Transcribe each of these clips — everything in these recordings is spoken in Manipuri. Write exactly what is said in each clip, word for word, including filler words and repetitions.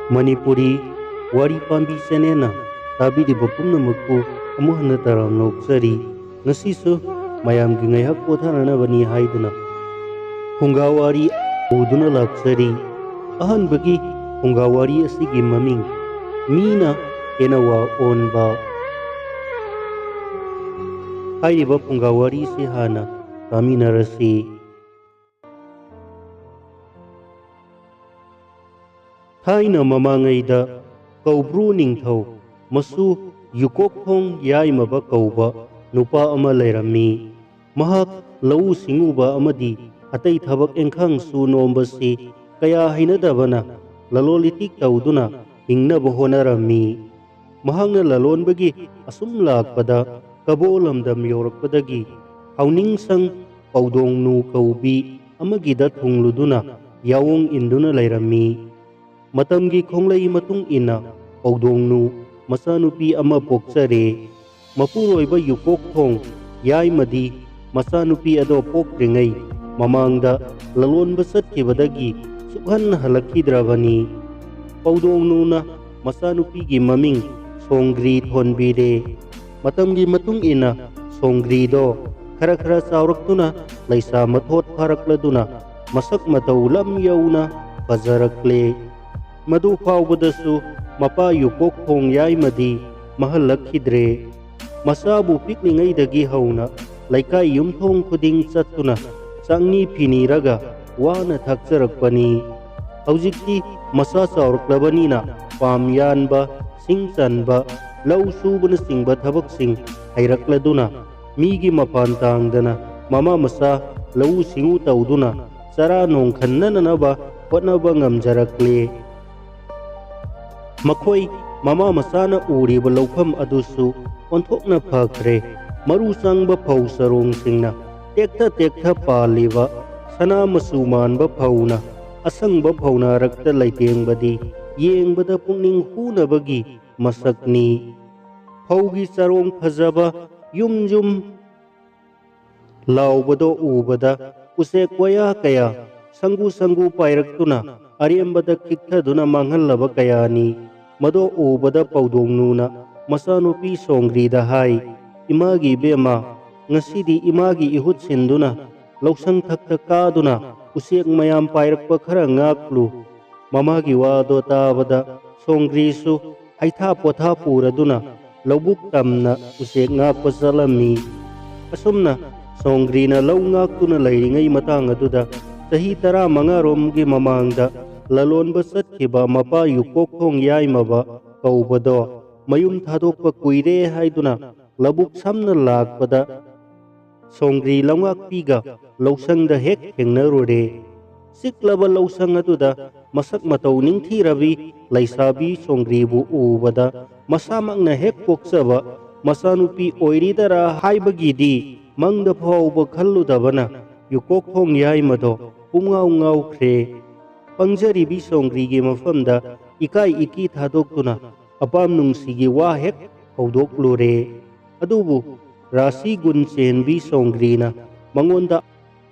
ꯃꯅꯤꯄꯨꯔꯤ ꯋꯥꯔꯤ ꯄꯥꯝꯕꯤ ꯆꯦꯅꯦꯜꯅ ꯇꯥꯕꯤꯔꯤꯕ ꯄꯨꯝꯅꯃꯛꯄꯨ ꯑꯃꯨꯛ ꯍꯟꯅ ꯇꯔꯥꯝꯅ ꯑꯣꯛꯆꯔꯤ꯫ ꯉꯁꯤꯁꯨ ꯃꯌꯥꯝꯒꯤ ꯉꯥꯏꯍꯥꯛ ꯄꯣꯊꯥꯅꯅꯕꯅꯤ ꯍꯥꯏꯗꯨꯅ ꯐꯨꯡꯒꯥ ꯋꯥꯔꯤ ꯄꯨꯗꯨꯅ ꯂꯥꯛꯆꯔꯤ꯫ ꯑꯍꯥꯟꯕꯒꯤ ꯐꯨꯡꯒꯥ ꯋꯥꯔꯤ ꯑꯁꯤꯒꯤ ꯃꯃꯤꯡ ꯃꯤꯅ ꯍꯦꯟꯅ ꯋꯥ ꯑꯣꯟꯕ꯫ ꯍꯥꯏꯔꯤꯕ ꯐꯨꯡꯒꯥ ꯋꯥꯔꯤꯁꯤ ꯍꯥꯟꯅ ꯇꯥꯃꯤꯟꯅꯔꯁꯤ꯫ ꯊꯥꯏꯅ ꯃꯃꯥꯡꯉꯩꯗ ꯀꯧꯕ꯭ꯔꯨ ꯅꯤꯡꯊꯧ ꯃꯁꯨ ꯌꯨꯀꯣꯛꯊꯣꯡ ꯌꯥꯏꯃꯕ ꯀꯧꯕ ꯅꯨꯄꯥ ꯑꯃ ꯂꯩꯔꯝꯃꯤ꯫ ꯃꯍꯥꯛ ꯂꯧꯎ ꯁꯤꯡꯎꯕ ꯑꯃꯗꯤ ꯑꯇꯩ ꯊꯕꯛ ꯏꯪꯈꯥꯡ ꯁꯨ ꯅꯣꯝꯕꯁꯤ ꯀꯌꯥ ꯍꯩꯅꯗꯕꯅ ꯂꯂꯣꯟ ꯏꯇꯤꯛ ꯇꯧꯗꯨꯅ ꯍꯤꯡꯅꯕ ꯍꯣꯠꯅꯔꯝꯃꯤ꯫ ꯃꯍꯥꯛꯅ ꯂꯂꯣꯟꯕꯒꯤ ꯑꯁꯨꯝ ꯂꯥꯛꯄꯗ ꯀꯕꯣ ꯂꯝꯗꯝ ꯌꯧꯔꯛꯄꯗꯒꯤ ꯍꯥꯎꯅꯤꯡꯁꯪ ꯄꯧꯗꯣꯡꯅꯨ ꯀꯧꯕꯤ ꯑꯃꯒꯤꯗ ꯊꯨꯡꯂꯨꯗꯨꯅ ꯌꯥꯑꯣꯡ ꯏꯟꯗꯨꯅ ꯂꯩꯔꯝꯃꯤ꯫ ꯃꯇꯝꯒꯤ ꯈꯣꯡꯂꯩ ꯃꯇꯨꯡ ꯏꯟꯅ ꯄꯧꯗꯣꯡꯅꯨ ꯃꯆꯥꯅꯨꯄꯤ ꯑꯃ ꯄꯣꯛꯆꯔꯦ꯫ ꯃꯄꯨꯔꯣꯏꯕ ꯌꯨꯀꯣꯛꯊꯣꯡ ꯌꯥꯏꯃꯗꯤ ꯃꯆꯥꯅꯨꯄꯤ ꯑꯗꯣ ꯄꯣꯛꯇ꯭ꯔꯤꯉꯩ ꯃꯃꯥꯡꯗ ꯂꯂꯣꯟꯕ ꯆꯠꯈꯤꯕꯗꯒꯤ ꯁꯨꯛꯍꯟ ꯍꯜꯂꯛꯈꯤꯗ꯭ꯔꯕꯅꯤ꯫ ꯄꯧꯗꯣꯡꯅꯨꯅ ꯃꯆꯥꯅꯨꯄꯤꯒꯤ ꯃꯃꯤꯡ ꯁꯣꯡꯒ꯭ꯔꯤ ꯊꯣꯟꯕꯤꯔꯦ꯫ ꯃꯇꯝꯒꯤ ꯃꯇꯨꯡ ꯏꯟꯅ ꯁꯣꯡꯒ꯭ꯔꯤꯗꯣ ꯈꯔ ꯈꯔ ꯆꯥꯎꯔꯛꯇꯨꯅ ꯂꯩꯁꯥ ꯃꯊꯣꯠ ꯐꯥꯔꯛꯂꯗꯨꯅ ꯃꯁꯛ ꯃꯇꯧ ꯂꯝ ꯌꯧꯅ ꯐꯖꯔꯛꯂꯦ꯫ ꯃꯗꯨ ꯐꯥꯎꯕꯗꯁꯨ ꯃꯄꯥ ꯌꯨꯀꯣꯛꯊꯣꯡ ꯌꯥꯏꯃꯗꯤ ꯃꯍꯜꯂꯛꯈꯤꯗ꯭ꯔꯦ꯫ ꯃꯆꯥꯕꯨ ꯄꯤꯛꯂꯤꯉꯩꯗꯒꯤ ꯍꯧꯅ ꯂꯩꯀꯥꯏ ꯌꯨꯝꯊꯣꯡ ꯈꯨꯗꯤꯡ ꯆꯠꯇꯨꯅ ꯆꯥꯛꯅꯤ ꯐꯤꯅꯤꯔꯒ ꯋꯥꯅ ꯊꯥꯛꯆꯔꯛꯄꯅꯤ꯫ ꯍꯧꯖꯤꯛꯇꯤ ꯃꯆꯥ ꯆꯥꯎꯔꯛꯂꯕꯅꯤꯅ ꯄꯥꯝ ꯌꯥꯟꯕ, ꯁꯤꯡ ꯆꯟꯕ, ꯂꯧ ꯁꯨꯕꯅꯆꯤꯡꯕ ꯊꯕꯛꯁꯤꯡ ꯍꯩꯔꯛꯂꯗꯨꯅ ꯃꯤꯒꯤ ꯃꯄꯥꯟ ꯇꯥꯡꯗꯅ ꯃꯃꯥ ꯃꯆꯥ ꯂꯧꯎ ꯁꯤꯡꯎ ꯇꯧꯗꯨꯅ ꯆꯔꯥ ꯅꯣꯡ ꯈꯟꯅꯅꯅꯕ ꯍꯣꯠꯅꯕ ꯉꯝꯖꯔꯛꯂꯦ꯫ ꯃꯈꯣꯏ ꯃꯃꯥ ꯃꯆꯥꯅ ꯎꯔꯤꯕ ꯂꯧꯐꯝ ꯑꯗꯨꯁꯨ ꯑꯣꯟꯊꯣꯛꯅ ꯐꯈ꯭ꯔꯦ꯫ ꯃꯔꯨ ꯆꯪꯕ ꯐꯧ ꯆꯔꯣꯡꯁꯤꯡꯅ ꯇꯦꯛꯊ ꯇꯦꯛꯊ ꯄꯥꯜꯂꯤꯕ ꯁꯅꯥ ꯃꯆꯨ ꯃꯥꯟꯕ ꯐꯧꯅ ꯑꯁꯪꯕ ꯐꯧꯅꯥꯔꯛꯇ ꯂꯩꯇꯦꯡꯕꯗꯤ ꯌꯦꯡꯕꯗ ꯄꯨꯛꯅꯤꯡ ꯍꯨꯅꯕꯒꯤ ꯃꯁꯛꯅꯤ꯫ ꯐꯧꯒꯤ ꯆꯔꯣꯡ ꯐꯖꯕ ꯌꯨꯝ ꯌꯨꯝ ꯂꯥꯎꯕꯗꯣ ꯎꯕꯗ ꯎꯆꯦꯛ ꯋꯥꯌꯥ ꯀꯌꯥ ꯁꯪꯒꯨ ꯁꯪꯒꯨ ꯄꯥꯏꯔꯛꯇꯨꯅ ꯑꯔꯦꯝꯕꯗ ꯈꯤꯛꯊꯗꯨꯅ ꯃꯥꯡꯍꯜꯂꯕ ꯀꯌꯥꯅꯤ꯫ ꯃꯗꯣ ꯎꯕꯗ ꯄꯧꯗꯣꯡꯅꯨꯅ ꯃꯆꯥꯅꯨꯄꯤ ꯁꯣꯡꯒ꯭ꯔꯤꯗ ꯍꯥꯏ, "ꯏꯃꯥꯒꯤ ꯏꯕꯦꯝꯃ, ꯉꯁꯤꯗꯤ ꯏꯃꯥꯒꯤ ꯏꯍꯨꯠ ꯁꯤꯟꯗꯨꯅ ꯂꯧꯁꯪ ꯊꯛꯇ ꯀꯥꯗꯨꯅ ꯎꯆꯦꯛ ꯃꯌꯥꯝ ꯄꯥꯏꯔꯛꯄ ꯈꯔ ꯉꯥꯛꯂꯨ꯫" ꯃꯃꯥꯒꯤ ꯋꯥꯗꯣ ꯇꯥꯕꯗ ꯁꯣꯡꯒ꯭ꯔꯤꯁꯨ ꯍꯩꯊꯥ ꯄꯣꯊꯥ ꯄꯨꯔꯗꯨꯅ ꯂꯧꯕꯨꯛ ꯇꯝꯅ ꯎꯆꯦꯛ ꯉꯥꯛꯄ ꯆꯠꯂꯝꯃꯤ꯫ ꯑꯁꯨꯝꯅ ꯁꯣꯡꯒ꯭ꯔꯤꯅ ꯂꯧ ꯉꯥꯛꯇꯨꯅ ꯂꯩꯔꯤꯉꯩ ꯃꯇꯥꯡ ꯑꯗꯨꯗ ꯆꯍꯤ ꯇꯔꯥꯃꯉꯥ ꯔꯣꯝꯒꯤ ꯃꯃꯥꯡꯗ ꯂꯂꯣꯟꯕ ꯆꯠꯈꯤꯕ ꯃꯄꯥ ꯌꯨꯀꯣꯛꯊꯣꯡ ꯌꯥꯏꯃꯕ ꯀꯧꯕꯗꯣ ꯃꯌꯨꯝ ꯊꯥꯗꯣꯛꯄ ꯀꯨꯏꯔꯦ ꯍꯥꯏꯗꯨꯅ ꯂꯧꯕꯨꯛ ꯁꯝꯅ ꯂꯥꯛꯄꯗ ꯁꯣꯡꯒ꯭ꯔꯤ ꯂꯧꯉꯥꯛꯄꯤꯒ ꯂꯧꯁꯪꯗ ꯍꯦꯛ ꯊꯦꯡꯅꯔꯨꯔꯦ꯫ ꯆꯤꯛꯂꯕ ꯂꯧꯁꯪ ꯑꯗꯨꯗ ꯃꯁꯛ ꯃꯇꯧ ꯅꯤꯡꯊꯤꯔꯕꯤ ꯂꯩꯁꯥꯕꯤ ꯁꯣꯡꯒ꯭ꯔꯤꯕꯨ ꯎꯕꯗ ꯃꯁꯥꯃꯛꯅ ꯍꯦꯛ ꯄꯣꯛꯆꯕ ꯃꯆꯥꯅꯨꯄꯤ ꯑꯣꯏꯔꯤꯗꯔꯥ ꯍꯥꯏꯕꯒꯤꯗꯤ ꯃꯪꯗ ꯐꯥꯎꯕ ꯈꯜꯂꯨꯗꯕꯅ ꯌꯨꯀꯣꯛꯊꯣꯡ ꯌꯥꯏꯃꯗꯣ ꯄꯨꯡꯉꯥꯎ ꯉꯥꯎꯈ꯭ꯔꯦ꯫ ꯄꯪꯖꯔꯤꯕꯤ ꯁꯣꯡꯒ꯭ꯔꯤꯒꯤ ꯃꯐꯝꯗ ꯏꯀꯥꯏ ꯏꯀꯤ ꯊꯥꯗꯣꯛꯇꯨꯅ ꯑꯄꯥꯝ ꯅꯨꯡꯁꯤꯒꯤ ꯋꯥ ꯍꯦꯛ ꯍꯧꯗꯣꯛꯂꯨꯔꯦ꯫ ꯑꯗꯨꯕꯨ ꯔꯥꯁꯤ ꯒꯨꯟ ꯆꯦꯟꯕꯤ ꯁꯣꯡꯒ꯭ꯔꯤꯅ ꯃꯉꯣꯟꯗ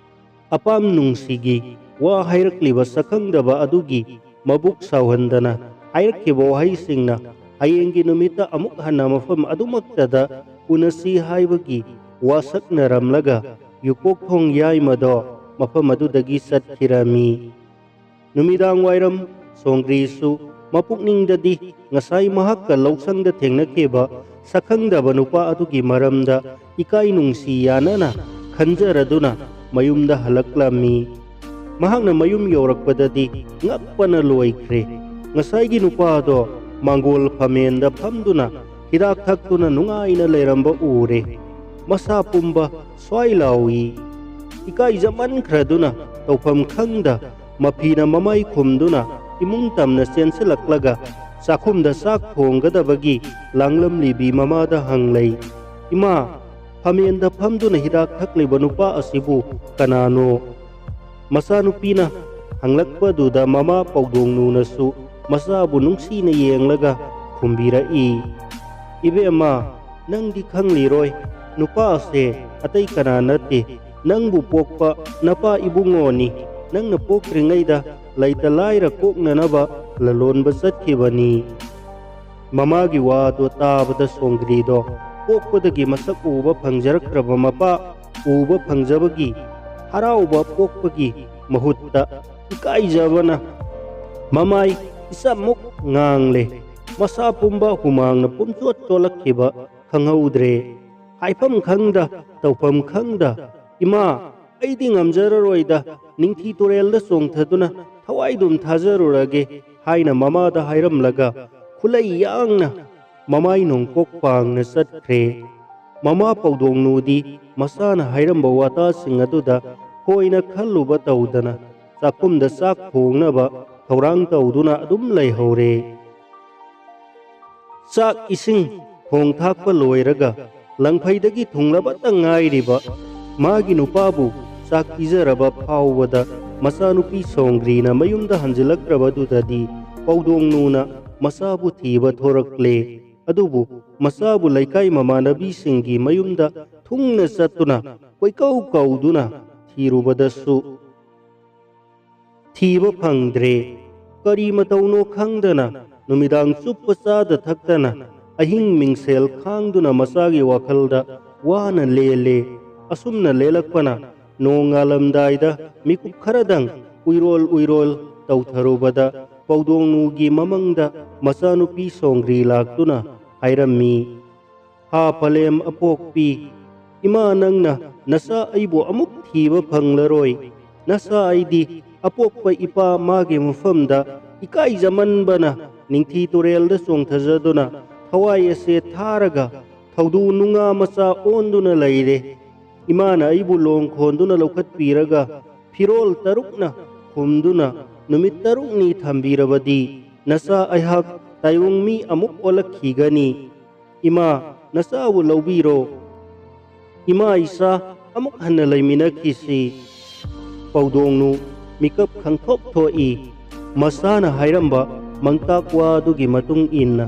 ꯑꯄꯥꯝ ꯅꯨꯡꯁꯤꯒꯤ ꯋꯥ ꯍꯥꯏꯔꯛꯂꯤꯕ ꯁꯛꯈꯪꯗꯕ ꯑꯗꯨꯒꯤ ꯃꯕꯨꯛ ꯁꯥꯎꯍꯟꯗꯅ ꯍꯥꯏꯔꯛꯈꯤꯕ ꯋꯥꯍꯩꯁꯤꯡꯅ ꯍꯌꯦꯡꯒꯤ ꯅꯨꯃꯤꯠꯇ ꯑꯃꯨꯛ ꯍꯟꯅ ꯃꯐꯝ ꯑꯗꯨꯃꯛꯇꯗ ꯎꯅꯁꯤ ꯍꯥꯏꯕꯒꯤ ꯋꯥꯁꯛꯅꯔꯝꯂꯒ ꯌꯨꯀꯣꯛꯊꯣꯡ ꯌꯥꯏꯃꯗꯣ ꯃꯐꯝ ꯑꯗꯨꯗꯒꯤ ꯆꯠꯈꯤꯔꯝꯃꯤ꯫ ꯅꯨꯃꯤꯗꯥꯡ ꯋꯥꯏꯔꯝ ꯁꯣꯡꯒ꯭ꯔꯤꯁꯨ ꯃꯄꯨꯛꯅꯤꯡꯗꯗꯤ ꯉꯁꯥꯏ ꯃꯍꯥꯛꯀ ꯂꯧꯁꯪꯗ ꯊꯦꯡꯅꯈꯤꯕ ꯁꯛꯈꯪꯗꯕ ꯅꯨꯄꯥ ꯑꯗꯨꯒꯤ ꯃꯔꯝꯗ ꯏꯀꯥꯏ ꯅꯨꯡꯁꯤ ꯌꯥꯅꯅ ꯈꯟꯖꯔꯗꯨꯅ ꯃꯌꯨꯝꯗ ꯍꯜꯂꯛꯂꯝꯃꯤ꯫ ꯃꯍꯥꯛꯅ ꯃꯌꯨꯝ ꯌꯧꯔꯛꯄꯗꯗꯤ ꯉꯛꯄꯅ ꯂꯣꯏꯈ꯭ꯔꯦ꯫ ꯉꯁꯥꯏꯒꯤ ꯅꯨꯄꯥꯗꯣ ꯃꯥꯡꯒꯣꯜ ꯐꯝꯃꯦꯟꯗ ꯐꯝꯗꯨꯅ ꯍꯤꯗꯥꯛ ꯊꯛꯇꯨꯅ ꯅꯨꯡꯉꯥꯏꯅ ꯂꯩꯔꯝꯕ ꯎꯔꯦ꯫ ꯃꯁꯥ ꯄꯨꯝꯕ ꯁ꯭ꯋꯥꯏ ꯂꯥꯎꯏ꯫ ꯏꯀꯥꯏꯖꯃꯟꯈ꯭ꯔꯗꯨꯅ ꯇꯧꯐꯝ ꯈꯪꯗ ꯃꯐꯤꯅ ꯃꯃꯥꯏ ꯈꯨꯝꯗꯨꯅ ꯏꯃꯨꯡ ꯇꯝꯅ ꯆꯦꯟꯁꯤꯜꯂꯛꯂꯒ ꯆꯥꯛꯈꯨꯝꯗ ꯆꯥꯛ ꯊꯣꯡꯒꯗꯕꯒꯤ ꯂꯥꯡꯂꯝꯂꯤꯕꯤ ꯃꯃꯥꯗ ꯍꯪꯂꯩ, "ꯏꯃꯥ, ꯐꯝꯃꯦꯟꯗ ꯐꯝꯗꯨꯅ ꯍꯤꯗꯥꯛ ꯊꯛꯂꯤꯕ ꯅꯨꯄꯥ ꯑꯁꯤꯕꯨ ꯀꯅꯥꯅꯣ?" ꯃꯆꯥꯅꯨꯄꯤꯅ ꯍꯪꯂꯛꯄꯗꯨꯗ ꯃꯃꯥ ꯄꯧꯗꯣꯡꯅꯨꯅꯁꯨ ꯃꯆꯥꯕꯨ ꯅꯨꯡꯁꯤꯅ ꯌꯦꯡꯂꯒ ꯈꯨꯝꯕꯤꯔꯛꯏ, "ꯏꯕꯦꯝꯃ, ꯅꯪꯗꯤ ꯈꯪꯂꯤꯔꯣꯏ, ꯅꯨꯄꯥ ꯑꯁꯦ ꯑꯇꯩ ꯀꯅꯥ ꯅꯠꯇꯦ, ꯅꯪꯕꯨ ꯄꯣꯛꯄ ꯅꯄꯥ ꯏꯕꯨꯡꯉꯣꯅꯤ꯫ ꯅꯪꯅ ꯄꯣꯛꯇ꯭ꯔꯤꯉꯩꯗ ꯂꯩꯇ ꯂꯥꯏꯔ ꯀꯣꯛꯅꯅꯕ ꯂꯂꯣꯟꯕ ꯆꯠꯈꯤꯕꯅꯤ꯫ ꯃꯃꯥꯒꯤ ꯋꯥꯗꯣ ꯇꯥꯕꯗ ꯁꯣꯡꯒ꯭ꯔꯤꯗꯣ ꯄꯣꯛꯄꯗꯒꯤ ꯃꯁꯛ ꯎꯕ ꯐꯪꯖꯔꯛꯇ꯭ꯔꯕ ꯃꯄꯥ ꯎꯕ ꯐꯪꯖꯕꯒꯤ ꯍꯔꯥꯎꯕ ꯄꯣꯛꯄꯒꯤ ꯃꯍꯨꯠꯇ ꯏꯀꯥꯏꯖꯕꯅ ꯃꯃꯥꯏ ꯏꯆꯝꯃꯨꯛ ꯉꯥꯡꯂꯦ꯫ ꯃꯁꯥ ꯄꯨꯝꯕ ꯍꯨꯃꯥꯡꯅ ꯄꯨꯝꯆꯣꯠ ꯆꯣꯠꯂꯛꯈꯤꯕ ꯈꯪꯍꯧꯗ꯭ꯔꯦ꯫ ꯍꯥꯏꯐꯝ ꯈꯪꯗ, ꯇꯧꯐꯝ ꯈꯪꯗ, "ꯏꯃꯥ, ꯑꯩꯗꯤ ꯉꯝꯖꯔꯔꯣꯏꯗ, ꯅꯤꯡꯊꯤ ꯇꯨꯔꯦꯜꯗ ꯆꯣꯡꯊꯗꯨꯅ ꯊꯋꯥꯏꯗꯨꯝ ꯊꯥꯖꯔꯨꯔꯒꯦ" ꯍꯥꯏꯅ ꯃꯃꯥꯗ ꯍꯥꯏꯔꯝꯂꯒ ꯈꯨꯂꯩ ꯌꯥꯡꯅ ꯃꯃꯥꯏ ꯅꯣꯡꯄꯣꯛ ꯄꯥꯡꯅ ꯆꯠꯈ꯭ꯔꯦ꯫ ꯃꯃꯥ ꯄꯧꯗꯣꯡꯅꯨꯗꯤ ꯃꯆꯥꯅ ꯍꯥꯏꯔꯝꯕ ꯋꯥꯇꯥꯁꯤꯡ ꯑꯗꯨꯗ ꯍꯣꯏꯅ ꯈꯜꯂꯨꯕ ꯇꯧꯗꯅ ꯆꯥꯛꯈꯨꯝꯗ ꯆꯥꯛ ꯊꯣꯡꯅꯕ ꯊꯧꯔꯥꯡ ꯇꯧꯗꯨꯅ ꯑꯗꯨꯝ ꯂꯩꯍꯧꯔꯦ꯫ ꯆꯥꯛ ꯏꯁꯤꯡ ꯊꯣꯡ ꯊꯥꯛꯄ ꯂꯣꯏꯔꯒ ꯂꯪꯐꯩꯗꯒꯤ ꯊꯨꯡꯂꯕꯇ ꯉꯥꯏꯔꯤꯕ ꯃꯥꯒꯤ ꯅꯨꯄꯥꯕꯨ ꯆꯥꯛ ꯄꯤꯖꯔꯕ ꯐꯥꯎꯕꯗ ꯃꯆꯥꯅꯨꯄꯤ ꯁꯣꯡꯒ꯭ꯔꯤꯅ ꯃꯌꯨꯝꯗ ꯍꯟꯖꯤꯜꯂꯛꯇ꯭ꯔꯕꯗꯨꯗꯗꯤ ꯄꯧꯗꯣꯡꯅꯨꯅ ꯃꯆꯥꯕꯨ ꯊꯤꯕ ꯊꯣꯔꯛꯂꯦ꯫ ꯑꯗꯨꯕꯨ ꯃꯆꯥꯕꯨ ꯂꯩꯀꯥꯏ ꯃꯃꯥꯟꯅꯕꯤꯁꯤꯡꯒꯤ ꯃꯌꯨꯝꯗ ꯊꯨꯡꯅ ꯆꯠꯇꯨꯅ ꯀꯣꯏꯀꯧ ꯀꯧꯗꯨꯅ ꯊꯤꯔꯨꯕꯗꯁꯨ ꯊꯤꯕ ꯐꯪꯗ꯭ꯔꯦ꯫ ꯀꯔꯤ ꯃꯇꯧꯅꯣ ꯈꯪꯗꯅ ꯅꯨꯃꯤꯗꯥꯡ ꯆꯨꯞꯄ ꯆꯥꯗ ꯊꯛꯇꯅ ꯑꯍꯤꯡ ꯃꯤꯡꯁꯦꯜ ꯈꯥꯡꯗꯨꯅ ꯃꯆꯥꯒꯤ ꯋꯥꯈꯜꯗ ꯋꯥꯅ ꯂꯦꯜꯂꯦ꯫ ꯑꯁꯨꯝꯅ ꯂꯦꯜꯂꯛꯄꯅ ꯅꯣꯡꯉꯥꯜꯂꯝꯗꯥꯏꯗ ꯃꯤꯀꯨꯞ ꯈꯔꯗꯪ ꯎꯏꯔꯣꯜ ꯎꯏꯔꯣꯜ ꯇꯧꯊꯔꯨꯕꯗ ꯄꯧꯗꯣꯡꯅꯨꯒꯤ ꯃꯃꯪꯗ ꯃꯆꯥꯅꯨꯄꯤ ꯁꯣꯡꯒ꯭ꯔꯤ ꯂꯥꯛꯇꯨꯅ ꯍꯥꯏꯔꯝꯃꯤ, "ꯍꯥ ꯄꯂꯦꯝ ꯑꯄꯣꯛꯄꯤ, ꯏꯃꯥ ꯅꯪꯅ ꯅꯆꯥ ꯑꯩꯕꯨ ꯑꯃꯨꯛ ꯊꯤꯕ ꯐꯪꯂꯔꯣꯏ꯫ ꯅꯆꯥ ꯑꯩꯗꯤ ꯑꯄꯣꯛꯄ ꯏꯄꯥ ꯃꯥꯒꯤ ꯃꯐꯝꯗ ꯏꯀꯥꯏꯖꯃꯟꯕꯅ ꯅꯤꯡꯊꯤ ꯇꯨꯔꯦꯜꯗ ꯆꯣꯡꯊꯖꯗꯨꯅ ꯊꯋꯥꯏ ꯑꯁꯦ ꯊꯥꯔꯒ ꯊꯧꯗꯨ ꯅꯨꯡꯉꯥ ꯃꯆꯥ ꯑꯣꯟꯗꯨꯅ ꯂꯩꯔꯦ꯫ ꯏꯃꯥꯅ ꯑꯩꯕꯨ ꯂꯣꯡ ꯈꯣꯟꯗꯨꯅ ꯂꯧꯈꯠꯄꯤꯔꯒ ꯐꯤꯔꯣꯜ ꯇꯔꯨꯛꯅ ꯈꯨꯝꯗꯨꯅ ꯅꯨꯃꯤꯠ ꯇꯔꯨꯛꯅꯤ ꯊꯝꯕꯤꯔꯕꯗꯤ ꯅꯆꯥ ꯑꯩꯍꯥꯛ ꯇꯥꯏꯕꯪ ꯃꯤ ꯑꯃꯨꯛ ꯑꯣꯜꯂꯛꯈꯤꯒꯅꯤ꯫ ꯏꯃꯥ, ꯅꯆꯥꯕꯨ ꯂꯧꯕꯤꯔꯣ꯫ ꯏꯃꯥ ꯏꯆꯥ ꯑꯃꯨꯛ ꯍꯟꯅ ꯂꯩꯃꯤꯟꯅꯈꯤꯁꯤ꯫" ꯄꯧꯗꯣꯡꯅꯨ ꯃꯤꯀꯞ ꯈꯪꯊꯣꯛ ꯊꯣꯛꯏ꯫ ꯃꯆꯥꯅ ꯍꯥꯏꯔꯝꯕ ꯃꯪꯇꯥꯛ ꯋꯥꯗꯨꯒꯤ ꯃꯇꯨꯡ ꯏꯟꯅ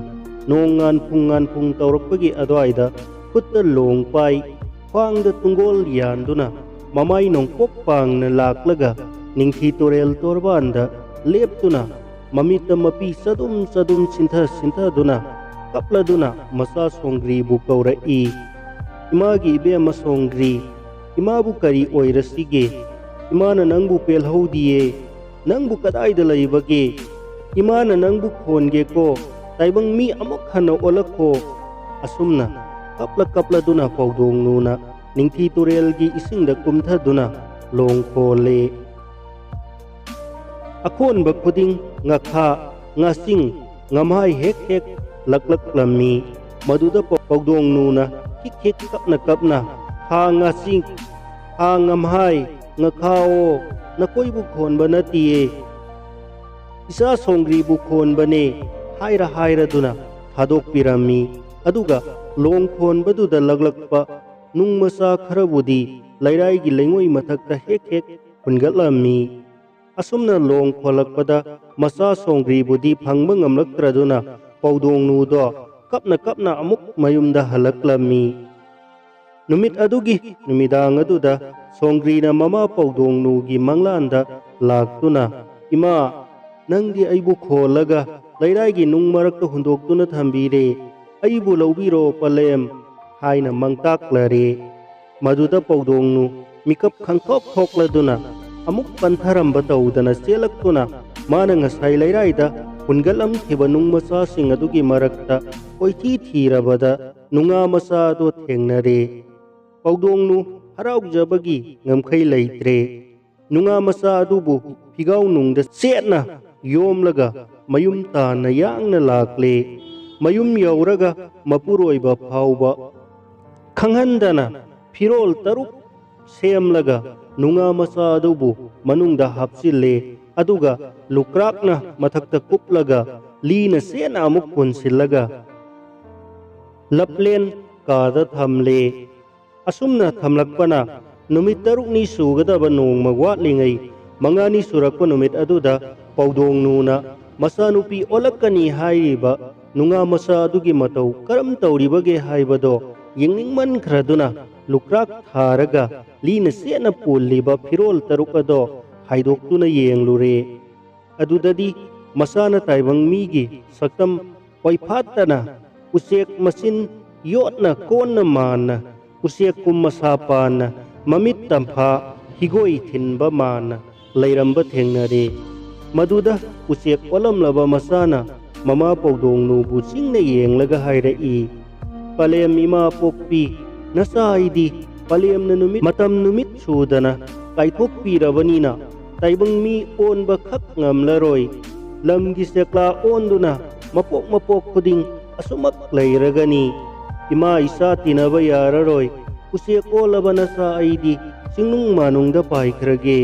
ꯅꯣꯡ ꯉꯥꯟꯐꯨꯡ ꯉꯥꯟꯐꯨꯡ ꯇꯧꯔꯛꯄꯒꯤ ꯑꯗꯨꯋꯥꯏꯗ ꯈꯨꯠꯇ ꯂꯣꯡ ꯄꯥꯏ, ꯈ꯭ꯋꯥꯡꯗ ꯇꯨꯡꯒꯣꯜ ꯌꯥꯟꯗꯨꯅ ꯃꯃꯥꯏ ꯅꯣꯡꯄꯣꯛ ꯄꯥꯡꯅ ꯂꯥꯛꯂꯒ ꯅꯤꯡꯊꯤ ꯇꯨꯔꯦꯜ ꯇꯣꯔꯕꯥꯟꯗ ꯂꯦꯞꯇꯨꯅ ꯃꯃꯤꯠꯇ ꯃꯄꯤ ꯆꯗꯨꯝ ꯆꯗꯨꯝ ꯁꯤꯟꯊ ꯁꯤꯟꯊꯗꯨꯅ ꯀꯞꯂꯗꯨꯅ ꯃꯆꯥ ꯁꯣꯡꯒ꯭ꯔꯤꯕꯨ ꯀꯧꯔꯛꯏ꯫ "ꯏꯃꯥꯒꯤ ꯏꯕꯦꯝꯃ ꯁꯣꯡꯒ꯭ꯔꯤ, ꯏꯃꯥꯕꯨ ꯀꯔꯤ ꯑꯣꯏꯔꯁꯤꯒꯦ? ꯏꯃꯥꯅ ꯅꯪꯕꯨ ꯄꯦꯜꯍꯧꯗꯤꯌꯦ꯫ ꯅꯪꯕꯨ ꯀꯗꯥꯏꯗ ꯂꯩꯕꯒꯦ? ꯏꯃꯥꯅ ꯅꯪꯕꯨ ꯈꯣꯟꯒꯦꯀꯣ꯫ ꯇꯥꯏꯕꯪ ꯃꯤ ꯑꯃꯨꯛ ꯍꯟꯅ ꯑꯣꯜꯂꯛꯈꯣ"꯫ ꯑꯁꯨꯝꯅ ꯀꯞꯂ ꯀꯞꯂꯗꯨꯅ ꯄꯧꯗꯣꯡꯅꯨꯅ ꯅꯤꯡꯊꯤ ꯇꯨꯔꯦꯜꯒꯤ ꯏꯁꯤꯡꯗ ꯀꯨꯝꯊꯗꯨꯅ ꯂꯣꯡ ꯈꯣꯜꯂꯦ꯫ ꯑꯈꯣꯟꯕ ꯈꯨꯗꯤꯡ ꯉꯥꯈꯥ, ꯉꯥꯆꯤꯡ, ꯉꯝꯍꯥꯏ ꯍꯦꯛ ꯍꯦꯛ ꯂꯛꯂꯛꯂꯝꯃꯤ꯫ ꯃꯗꯨꯗ ꯄꯧ-, ꯄꯧꯗꯣꯡꯅꯨꯅ ꯍꯤꯛ ꯍꯤꯛ ꯀꯞꯅ ꯀꯞꯅ, "ꯍꯥ ꯉꯥꯆꯤꯡ, ꯍꯥ ꯉꯝꯍꯥꯏ, ꯉꯥꯈꯥꯑꯣ, ꯅꯈꯣꯏꯕꯨ ꯈꯣꯟꯕ ꯅꯠꯇꯤꯌꯦ, ꯏꯆꯥ ꯁꯣꯡꯒ꯭ꯔꯤꯕꯨ ꯈꯣꯟꯕꯅꯦ" ꯍꯥꯏꯔ ꯍꯥꯏꯔꯗꯨꯅ ꯊꯥꯗꯣꯛꯄꯤꯔꯝꯃꯤ꯫ ꯑꯗꯨꯒ ꯂꯣꯡ ꯈꯣꯟꯕꯗꯨꯗ ꯂꯛꯂꯛꯄ ꯅꯨꯡ ꯃꯆꯥ ꯈꯔꯕꯨꯗꯤ ꯂꯩꯔꯥꯏꯒꯤ ꯂꯩꯉꯣꯏ ꯃꯊꯛꯇ ꯍꯦꯛ ꯍꯦꯛ ꯍꯨꯟꯒꯠꯂꯝꯃꯤ꯫ ꯑꯁꯨꯝꯅ ꯂꯣꯡ ꯈꯣꯜꯂꯛꯄꯗ ꯃꯆꯥ ꯁꯣꯡꯒ꯭ꯔꯤꯕꯨꯗꯤ ꯐꯪꯕ ꯉꯝꯂꯛꯇ꯭ꯔꯗꯨꯅ ꯄꯧꯗꯣꯡꯅꯨꯗꯣ ꯀꯞꯅ ꯀꯞꯅ ꯑꯃꯨꯛ ꯃꯌꯨꯝꯗ ꯍꯜꯂꯛꯂꯝꯃꯤ꯫ ꯅꯨꯃꯤꯠ ꯑꯗꯨꯒꯤ ꯅꯨꯃꯤꯗꯥꯡ ꯑꯗꯨꯗ ꯁꯣꯡꯒ꯭ꯔꯤꯅ ꯃꯃꯥ ꯄꯧꯗꯣꯡꯅꯨꯒꯤ ꯃꯪꯂꯥꯟꯗ ꯂꯥꯛꯇꯨꯅ, "ꯏꯃꯥ, ꯅꯪꯗꯤ ꯑꯩꯕꯨ ꯈꯣꯜꯂꯒ ꯂꯩꯔꯥꯏꯒꯤ ꯅꯨꯡ ꯃꯔꯛꯇ ꯍꯨꯟꯗꯣꯛꯇꯨꯅ ꯊꯝꯕꯤꯔꯦ꯫ ꯑꯩꯕꯨ ꯂꯧꯕꯤꯔꯣ ꯄꯂꯦꯝ" ꯍꯥꯏꯅ ꯃꯪꯇꯥꯛꯂꯔꯦ꯫ ꯃꯗꯨꯗ ꯄꯧꯗꯣꯡꯅꯨ ꯃꯤꯀꯞ ꯈꯪꯊꯣꯛ ꯊꯣꯛꯂꯗꯨꯅ ꯑꯃꯨꯛ ꯄꯟꯊꯔꯝꯕ ꯇꯧꯗꯅ ꯆꯦꯜꯂꯛꯇꯨꯅ ꯃꯥꯅ ꯉꯁꯥꯏ ꯂꯩꯔꯥꯏꯗ ꯍꯨꯟꯒꯠꯂꯝꯈꯤꯕ ꯅꯨꯡ ꯃꯆꯥꯁꯤꯡ ꯑꯗꯨꯒꯤ ꯃꯔꯛꯇ ꯀꯣꯏꯊꯤ ꯊꯤꯔꯕꯗ ꯅꯨꯡꯉꯥ ꯃꯆꯥ ꯑꯗꯨ ꯊꯦꯡꯅꯔꯦ꯫ ꯄꯧꯗꯣꯡꯅꯨ ꯍꯔꯥꯎꯖꯕꯒꯤ ꯉꯝꯈꯩ ꯂꯩꯇ꯭ꯔꯦ꯫ ꯅꯨꯡꯉꯥ ꯃꯆꯥ ꯑꯗꯨꯕꯨ ꯐꯤꯒꯥꯎꯅꯨꯡꯗ ꯆꯦꯠꯅ ꯌꯣꯝꯂꯒ ꯃꯌꯨꯝ ꯇꯥꯟꯅ ꯌꯥꯡꯅ ꯂꯥꯛꯂꯦ꯫ ꯃꯌꯨꯝ ꯌꯧꯔꯒ ꯃꯄꯨꯔꯣꯏꯕ ꯐꯥꯎꯕ ꯈꯪꯍꯟꯗꯅ ꯐꯤꯔꯣꯜ ꯇꯔꯨꯛ ꯁꯦꯝꯂꯒ ꯅꯨꯡꯉꯥ ꯃꯆꯥ ꯑꯗꯨꯕꯨ ꯃꯅꯨꯡꯗ ꯍꯥꯞꯆꯤꯜꯂꯦ꯫ ꯑꯗꯨꯒ ꯂꯨꯀ꯭ꯔꯥꯛꯅ ꯃꯊꯛꯇ ꯀꯨꯞꯂꯒ ꯂꯤꯅ ꯆꯦꯠꯅ ꯑꯃꯨꯛ ꯄꯨꯟꯁꯤꯜꯂꯒ ꯂꯞꯂꯦꯟ ꯀꯥꯗ ꯊꯝꯂꯦ꯫ ꯑꯁꯨꯝꯅ ꯊꯝꯂꯛꯄꯅ ꯅꯨꯃꯤꯠ ꯇꯔꯨꯛꯅꯤ ꯁꯨꯒꯗꯕ ꯅꯣꯡꯃ ꯋꯥꯠꯂꯤꯉꯩ ꯃꯉꯥꯅꯤ ꯁꯨꯔꯛꯄ ꯅꯨꯃꯤꯠ ꯑꯗꯨꯗ ꯄꯧꯗꯣꯡꯅꯨꯅ ꯃꯆꯥꯅꯨꯄꯤ ꯑꯣꯜꯂꯛꯀꯅꯤ ꯍꯥꯏꯔꯤꯕ ꯅꯨꯡꯉꯥ ꯃꯆꯥ ꯑꯗꯨꯒꯤ ꯃꯇꯧ ꯀꯔꯝ ꯇꯧꯔꯤꯕꯒꯦ ꯍꯥꯏꯕꯗꯣ ꯌꯦꯡꯅꯤꯡꯃꯟꯈ꯭ꯔꯗꯨꯅ ꯂꯨꯀ꯭ꯔꯥꯛ ꯊꯥꯔꯒ ꯂꯤꯅ ꯆꯦꯠꯅ ꯄꯨꯜꯂꯤꯕ ꯐꯤꯔꯣꯜ ꯇꯔꯨꯛ ꯑꯗꯣ ꯍꯥꯏꯗꯣꯛꯇꯨꯅ ꯌꯦꯡꯂꯨꯔꯦ꯫ ꯑꯗꯨꯗꯗꯤ ꯃꯁꯥꯅ ꯇꯥꯏꯕꯪ ꯃꯤꯒꯤ ꯁꯛꯇꯝ ꯑꯣꯏꯐꯥꯠꯇꯅ ꯎꯆꯦꯛ ꯃꯆꯤꯟ ꯌꯣꯠꯅ ꯀꯣꯟꯅ ꯃꯥꯟꯅ, ꯎꯆꯦꯛ ꯀꯨꯝ ꯃꯁꯥ ꯄꯥꯟꯅ, ꯃꯃꯤꯠ ꯇꯝꯐꯥ ꯍꯤꯒꯣꯏ ꯊꯤꯟꯕ ꯃꯥꯟꯅ ꯂꯩꯔꯝꯕ ꯊꯦꯡꯅꯔꯦ꯫ ꯃꯗꯨꯗ ꯎꯆꯦꯛ ꯑꯣꯜꯂꯝꯂꯕ ꯃꯆꯥꯅ ꯃꯃꯥ ꯄꯧꯗꯣꯡꯅꯨꯕꯨ ꯆꯤꯡꯅ ꯌꯦꯡꯂꯒ ꯍꯥꯏꯔꯛꯏ, "ꯄꯂꯦꯝ ꯏꯃꯥ ꯄꯣꯛꯄꯤ, ꯅꯆꯥ ꯑꯩꯗꯤ ꯄꯂꯦꯝꯅ ꯅꯨꯃꯤꯠ ꯃꯇꯝ ꯅꯨꯃꯤꯠ ꯁꯨꯗꯅ ꯀꯥꯏꯊꯣꯛꯄꯤꯔꯕꯅꯤꯅ ꯇꯥꯏꯕꯪ ꯃꯤ ꯑꯣꯟꯕ ꯈꯛ ꯉꯝꯂꯔꯣꯏ꯫ ꯂꯝꯒꯤ ꯆꯦꯛꯂꯥ ꯑꯣꯟꯗꯨꯅ ꯃꯄꯣꯛ ꯃꯄꯣꯛ ꯈꯨꯗꯤꯡ ꯑꯁꯨꯃꯛ ꯂꯩꯔꯒꯅꯤ꯫ ꯏꯃꯥ ꯏꯆꯥ ꯇꯤꯟꯅꯕ ꯌꯥꯔꯔꯣꯏ꯫ ꯎꯆꯦꯛ ꯑꯣꯜꯂꯕ ꯅꯆꯥ ꯑꯩꯗꯤ ꯆꯤꯡꯅꯨꯡ ꯃꯥꯅꯨꯡꯗ ꯄꯥꯏꯈ꯭ꯔꯒꯦ"꯫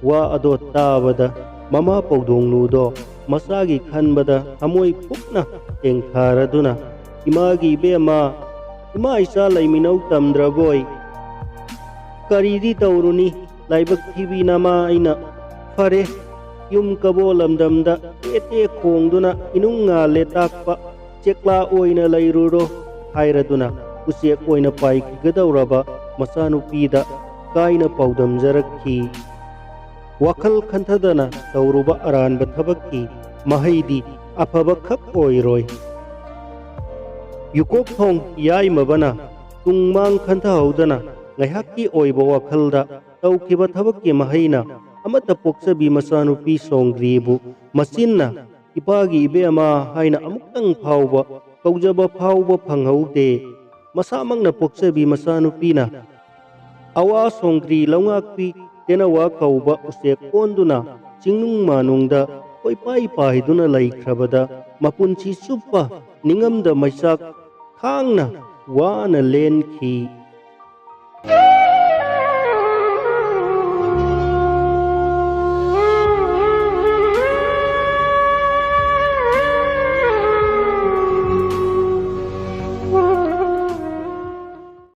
ꯋꯥ ꯑꯗꯣ ꯇꯥꯕꯗ ꯃꯃꯥ ꯄꯧꯗꯣꯡꯅꯨꯗꯣ ꯃꯆꯥꯒꯤ ꯈꯟꯕꯗ ꯊꯃꯣꯏ ꯄꯨꯛꯅ ꯇꯦꯡꯊꯥꯔꯗꯨꯅ, "ꯏꯃꯥꯒꯤ ꯏꯕꯦꯝꯃ, ꯏꯃꯥ ꯏꯆꯥ ꯂꯩꯃꯤꯟꯅꯧ ꯇꯝꯗ꯭ꯔꯕꯣꯏ? ꯀꯔꯤꯗꯤ ꯇꯧꯔꯨꯅꯤ, ꯂꯥꯏꯕꯛ ꯊꯤꯕꯤ ꯅꯃꯥ ꯑꯩꯅ꯫ ꯐꯔꯦ, ꯌꯨꯝ ꯀꯕꯣ ꯂꯝꯗꯝꯗ ꯇꯦ ꯇꯦ ꯈꯣꯡꯗꯨꯅ ꯏꯅꯨꯡ ꯉꯥꯜꯂꯦ ꯇꯥꯛꯄ ꯆꯦꯛꯂꯥ ꯑꯣꯏꯅ ꯂꯩꯔꯨꯔꯣ" ꯍꯥꯏꯔꯗꯨꯅ ꯎꯆꯦꯛ ꯑꯣꯏꯅ ꯄꯥꯏꯈꯤꯒꯗꯧꯔꯕ ꯃꯆꯥꯅꯨꯄꯤꯗ ꯀꯥꯏꯅ ꯄꯥꯎꯗꯝꯖꯔꯛꯈꯤ꯫ ꯋꯥꯈꯜ ꯈꯟꯊꯗꯅ ꯇꯧꯔꯨꯕ ꯑꯔꯥꯟꯕ ꯊꯕꯛꯀꯤ ꯃꯍꯩꯗꯤ ꯑꯐꯕ ꯈꯛ ꯑꯣꯏꯔꯣꯏ꯫ ꯌꯨꯀꯣꯛꯊꯣꯡ ꯌꯥꯏꯃꯕꯅ ꯇꯨꯡ ꯃꯥꯡ ꯈꯟꯊꯍꯧꯗꯅ ꯉꯥꯏꯍꯥꯛꯀꯤ ꯑꯣꯏꯕ ꯋꯥꯈꯜꯗ ꯇꯧꯈꯤꯕ ꯊꯕꯛꯀꯤ ꯃꯍꯩꯅ ꯑꯃꯠꯇ ꯄꯣꯛꯆꯕꯤ ꯃꯆꯥꯅꯨꯄꯤ ꯁꯣꯡꯒ꯭ꯔꯤꯕꯨ ꯃꯆꯤꯟꯅ "ꯏꯄꯥꯒꯤ ꯏꯕꯦꯝꯃ" ꯍꯥꯏꯅ ꯑꯃꯨꯛꯇꯪ ꯐꯥꯎꯕ ꯀꯧꯖꯕ ꯐꯥꯎꯕ ꯐꯪꯍꯧꯗꯦ꯫ ꯃꯁꯥꯃꯛꯅ ꯄꯣꯛꯆꯕꯤ ꯃꯆꯥꯅꯨꯄꯤꯅ ꯑꯋꯥ ꯁꯣꯡꯒ꯭ꯔꯤ ꯂꯧꯉꯥꯛꯄꯤ ꯇꯦꯅꯋꯥ ꯀꯧꯕ ꯎꯆꯦꯛ ꯑꯣꯟꯗꯨꯅ ꯆꯤꯡꯅꯨꯡ ꯃꯥꯅꯨꯡꯗ ꯀꯣꯏꯄꯥꯏ ꯄꯥꯏꯗꯨꯅ ꯂꯩꯈ꯭ꯔꯕꯗ ꯃꯄꯨꯟꯁꯤ ꯆꯨꯞꯄ ꯅꯤꯡꯉꯝꯗ ꯃꯩꯆꯥꯛ ꯈꯥꯡꯅ ꯋꯥꯅ ꯂꯦꯟꯈꯤ꯫